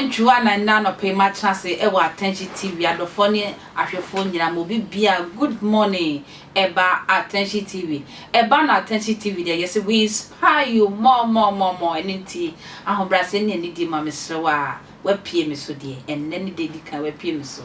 Antwiwa na nnɛ anɔpa yi matena ase wɔ Attention TV adɔfoɔ ne ahwɛfoɔ nyinaa ma obi bia good morning ɛba Attention TV ɛba no Attention TV deɛ yɛsɛ we inspire you more more more more. Ɛno nti ahobrɛaseɛ ne anidie ma mesrɛ wo a wapie me so deɛ ɛnnɛ ne deɛ di kan wapie me so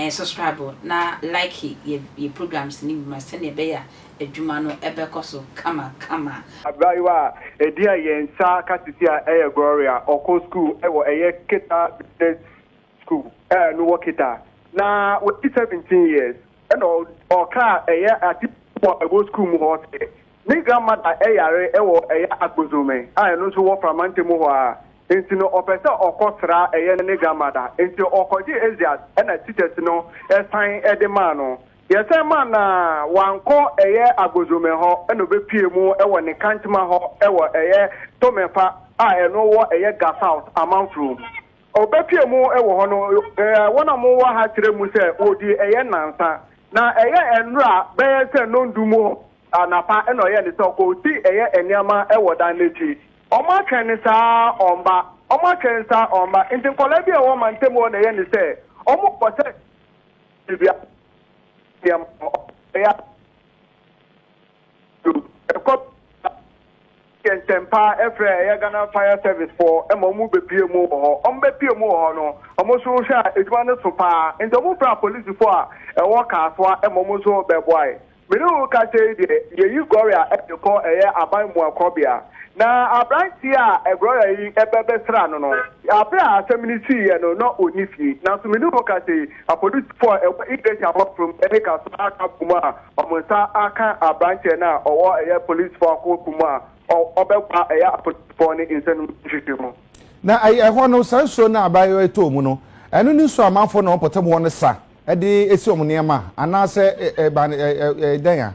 subscribe na like yɛ programs ne bi ma sɛnea ɛbɛyɛ a adwuma no ɛbɛkɔ so kama kama. Abayewa a ɛdi a yɛn nsa ka sisi a ɛyɛ Gloria, ɔkɔ school ɛwɔ ɛyɛ Keta Business School ɛɛ no wɔ Keta na wɔdi 17 years, ɛna ɔka ɛyɛ ati wɔ ɛwɔ school mu hɔ sɛ ne grandmother ɛyare ɛwɔ ɛyɛ Agbozome a ɛno nso wɔ Framante mu hɔ a, nti no ɔpɛ sɛ ɔkɔ sra ɛyɛ ne grandmother, nti ɔkɔgye exeat ɛna teachers no ɛsan ɛde maa no. Yɛsɛn maa na wankɔ ɛyɛ Agbozome hɔ, ɛna obɛpie mu ɛwɔ ne kantema hɔ ɛwɔ ɛyɛ Tɔmɛfa a ɛno wɔ ɛyɛ Ga South amanforo. Ɔbɛpie mu ɛwɔ hɔ no, wɔn a wɔwɔ ha kyerɛ mu sɛ wɔdi ɛyɛ 7 na ɛyɛ nnura bɛyɛ sɛ 10 mu anapa ɛna ɔyɛ ne sɛ ɔkɔsi ɛyɛ nneɛma ɛwɔ dan n'akyi. Ɔmo atwɛn ne saa ɔmba, ɔmo atwɛn ne saa ɔmba, nti nkɔla bi a ɛwɔ mantam hɔ na ɛyɛ ne sɛ ɔmo kɔ sɛ ebi nneɛma ɛyɛ ɛkɔ ntɛmpa ɛfrɛ ɛyɛ Ghana Fire Service foɔ ɛma ɔmo bepie mu wɔ hɔ. Ɔmo bepie mu wɔ hɔ no, ɔmo nso hwɛ a edwuma no so paa, nti ɔmo fira polisifoɔ a ɛwɔ Kaasoa ɛma ɔmo nso bɛboa yɛ. Mene wo kasa yi deɛ, yɛyi Gloria ɛde kɔ ɛyɛ aban mu akɔbea na aberanteɛ a Gloria yi ɛbɛbɛsra no, abere a asɛm no siiɛ no na ɔni fie. Nanso mene wo kasa yi, apolisifoɔ a ɛwɔ English abɔfrom ɛne Kasoa aka bom a ɔmo nsa aka aberanteɛ no a ɔwɔ ɛyɛ polisifoɔ akɔkɔ mu a ɔbɛboa ɛyɛ apolisifoɔ ne nsɛm hwehwɛ mu. Na ɛhɔ no, saa nsuo no a abayewa tɔɔ mu no, ɛno ne nsuo amanfoɔ na wɔpɔtam hɔ no sa ɛde esi wɔn nneɛma anaasɛ ɛba ɛ dɛn a?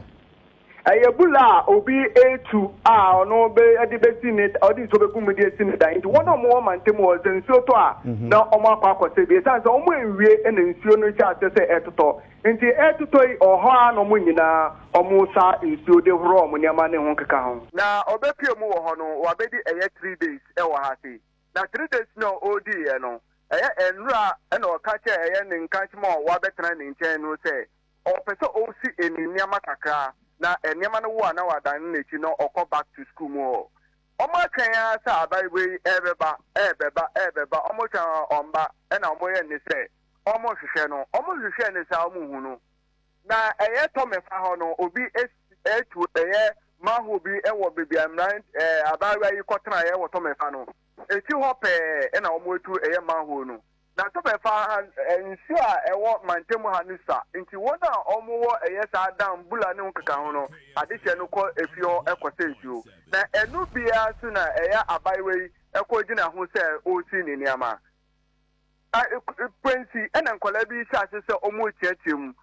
Ɛyɛ bula a obi etu a ɔno bɛ ɛde bɛsi ne ɔde nsuo bɛgu mu de esi ne dan, nti wɔn a wɔwɔ mantam hɔ sɛ nsuo tɔ a na wɔn akɔ akɔsɛ bi. Esan sɛ wɔn nwie ɛna nsuo no hyɛ ase sɛ ɛtotɔ, nti ɛtotɔ yi ɔhɔ a na wɔn nyinaa wɔn sa nsuo de horɔ wɔn nneɛma ne ho keka ho. Na ɔbɛpie mu wɔ hɔ no, wabɛdi ɛyɛ 3 days ɛwɔ ha se, na 3 days na ɔredi yɛ no, ɛyɛ nnura ɛna ɔka kyerɛ ɛyɛ ne nkankyem a wabɛtena ne nkyɛn no sɛ ɔpɛ sɛ ɔsi ɛni nneɛma kakra na nneɛma no wo a na wadan no n'akyi na ɔkɔ back to school mu hɔ. Ɔmo atwɛn ara sɛ abayewa yi ɛbɛba, ɛbɛba, ɛbɛba, ɔmo twɛn a ɔmba, ɛna ɔmo yɛ ne sɛ ɔmo hwehwɛ no, ɔmo hwehwɛ ne saa ɔmo hu no. Na ɛyɛ Tɔmɛfa hɔ no, obi etu ɛyɛ manhole bi ɛwɔ beebi a mmeran abayewa yi kɔtena ɛwɔ Tɔmɛfa no ekyi hɔ pɛɛ, ɛna ɔmo etu ɛyɛ manhole no. Na Tɔmɛfa ha nsuo a ɛwɔ mantam ha no sa, nti wɔn a ɔmo wɔ ɛyɛ saa dan bula ne ho keka ho no, adehyɛ no kɔ efie hɔ ɛkɔsɛ nsuo, na ɛno biara so na ɛyɛ abayewa yi ɛkɔ gyina ho sɛ ɔresi ne nneɛma pɛnsi, ɛna nkɔla bi hyɛ ase sɛ ɔmo reteatea mu,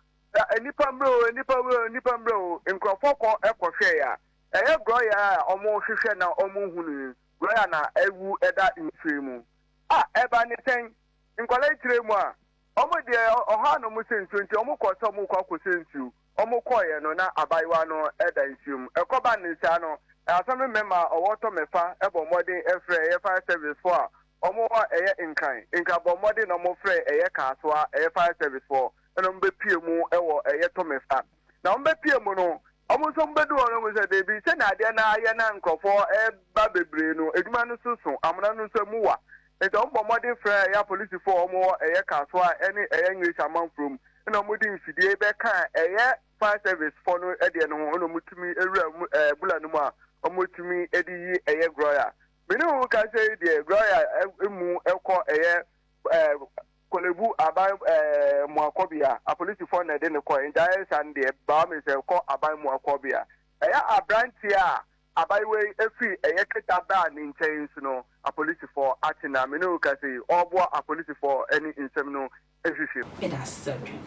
"Nipa mmerɛ o, nipa mmerɛ o, nipa mmerɛ o." Nkurɔfoɔ kɔ ɛkɔhwɛ a ɛyɛ Gloria a ɔmo hwehwɛ na ɔmo hu no, Gloria na ɛwu ɛda nsuo mu a ɛba ne sɛn. Nkɔla yi kyerɛ mu a ɔmo deɛ ɔhɔ a na ɔmo sɛ nsuo, nti ɔmo kɔ sɛ ɔmo kɔ akɔsɛ nsuo. Ɔmo kɔɔyɛ no na abayewa no ɛda nsuo mu. Ɛkɔba ne nsa no, asɛm mmarima a ɔwɔ Tɔmɛfa ɛbɔ mmɔden ɛfrɛ ɛyɛ fire service fo a ɔmo wɔ ɛyɛ Nkran. Nkran bɔ mmɔden na ɔmo frɛ ɛyɛ Kaasoa ɛyɛ fire service fo, ɛna ɔmo bɛpie mu ɛwɔ ɛyɛ Tɔmɛfa. Na ɔmo bɛpie mu no, ɔmo nso bɛdu hɔ no, ɔmo sɛ deebi sɛnea adeɛ no ayɛ na nkurɔfoɔ ɛba bebree no, edwuma no so so amena no nso mu wa, nti ɔmo bɔ mmɔden frɛ ɛyɛ apolisifoɔ a ɔmo wɔ ɛyɛ Kaasoa ɛne ɛyɛ English amanfurom, ɛna ɔmo de mfidie bɛka ɛyɛ fire service fo no ɛdeɛ no ho, ɛna ɔmo tumi ewura mu bula no mu a ɔmo tumi ɛde yi ɛyɛ Gloria. Mene wo kasa yi deɛ, Gloria emu ɛkɔ ɛyɛ Kolebu aban muakɔbea. Apolisifoɔ na ɛde ne kɔ, nti ayɛ saa no deɛ baa mi sɛ kɔ aban muakɔbea. Ɛyɛ aberanteɛ a abayewa yi efiri ɛyɛ Keta baa ne nkyɛn nso no, apolisifoɔ akye na mene wo kasa yi ɔreboa apolisifoɔ ɛne nsɛm no ehwehwɛ mu. Meda ase sɛ ɔtwɛn.